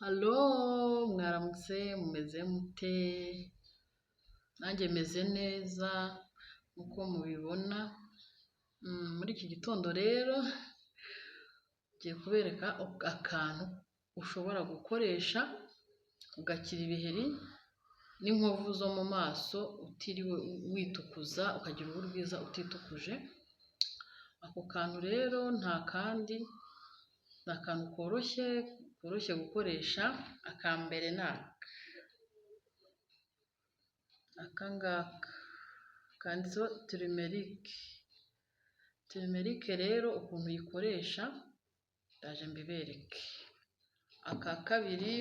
Hello, mwaramutse mumeze mute? Nanjye meze neza nk'uko mubibona. Muri iki gitondo rero ngiye kubereka akantu ushobora gukoresha ugakira ibiheri n'inkovu zo mu maso utiriwe witukuza, ukagira uruhu rwiza utitukuje. Ako kantu rero nta kandi, ni akantu koroshye, koroshye gukoresha. Aka mbere ni aka, aka ngaka kanditseho turmeric. Turmeric rero ukuntu uyikoresha ndaje mbibereke. Aka kabiri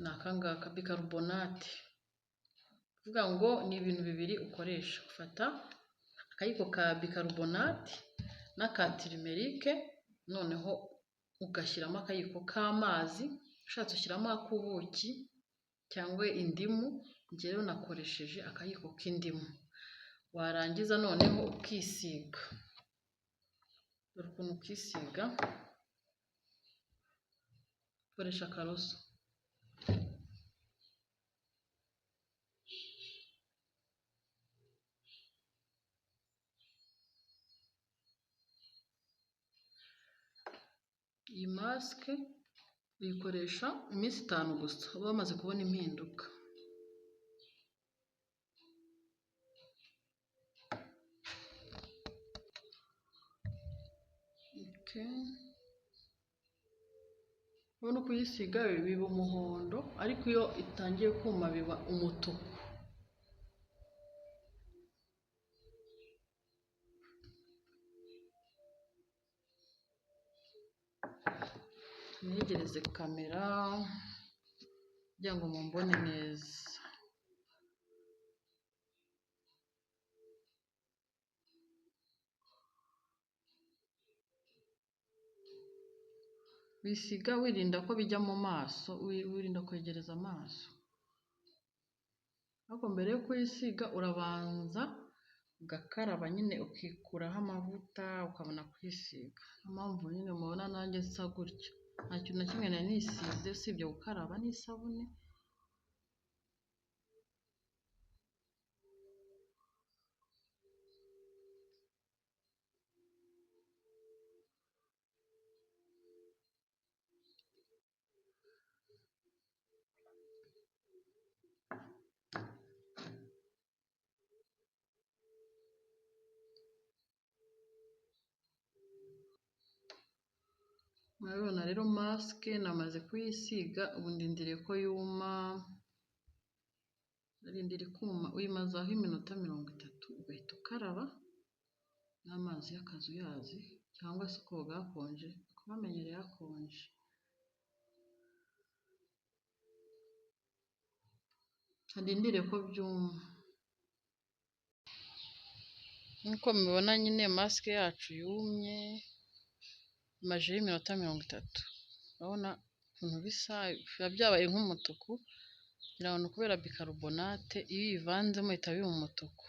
ni aka ngaka bicarbonate, kuvuga ngo ni ibintu bibiri ukoresha, ufata akayiko ka bicarbonate n'aka turmeric, noneho ugashyiramo akayiko k'amazi, ushatse ushyiramo ak'ubuki cyangwa indimu, njye rero nakoresheje akayiko k'indimu. Warangiza noneho ukisiga, dore ukuntu ukisiga, ukoresha akaroso. Iyi masike uyikoresha iminsi 5 gusa, uba wamaze kubona impinduka. Urabona uko uyisiga biba umuhondo, ariko iyo itangiye kuma biba umutuku. Mwegereze kamera kugira ngo mumbone neza. Wisiga wirinda ko bijya mu maso, wirinda kwegereza amaso. Ariko mbere yo kuyisiga urabanza ugakaraba nyine, ukikuraho amavuta ukabona kwisiga. Niyo mpamvu nyine mubona nanjye nsa gutya, nta kintu na kimwe nari nisize usibye gukaraba n'isabune. Murabibona rero masike namaze kuyisiga, ubu ndindiriye ko yuma, ndindiriye kuma. Uyimazaho iminota 30 ugahita ukaraba n'amazi y'akazuyazi cyangwa se ukoga hakonje, kubamenyereye hakonje. Ndindiriye ko byuma. Nk'uko mubibona nyine masike yacu yumye, imazeho iminota 30. Urabona ukuntu bisa, biba byabaye nk'umutuku, ngira ngo ni ukubera bicarbonate, iyo uyivanzemo ihita biba umutuku.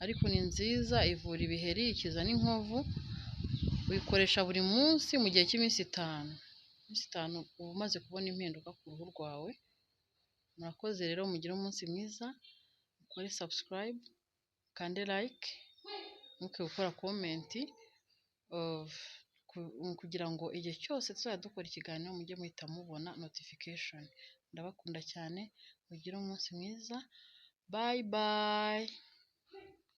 Ariko ni nziza, ivura ibiheri, ikiza n'inkovu, uyikoresha buri munsi mu gihe cy'iminsi 5. Iminsi 5 uba umaze kubona impinduka ku ruhu rwawe. Murakoze rero, mugire umunsi mwiza, mukore subscribe, mukande like, mwibuke gukora comment, kugira ngo igihe cyose tuzajya dukora ikiganiro mujye muhita mubona notification. Ndabakunda cyane, mugire umunsi mwiza, bye bye.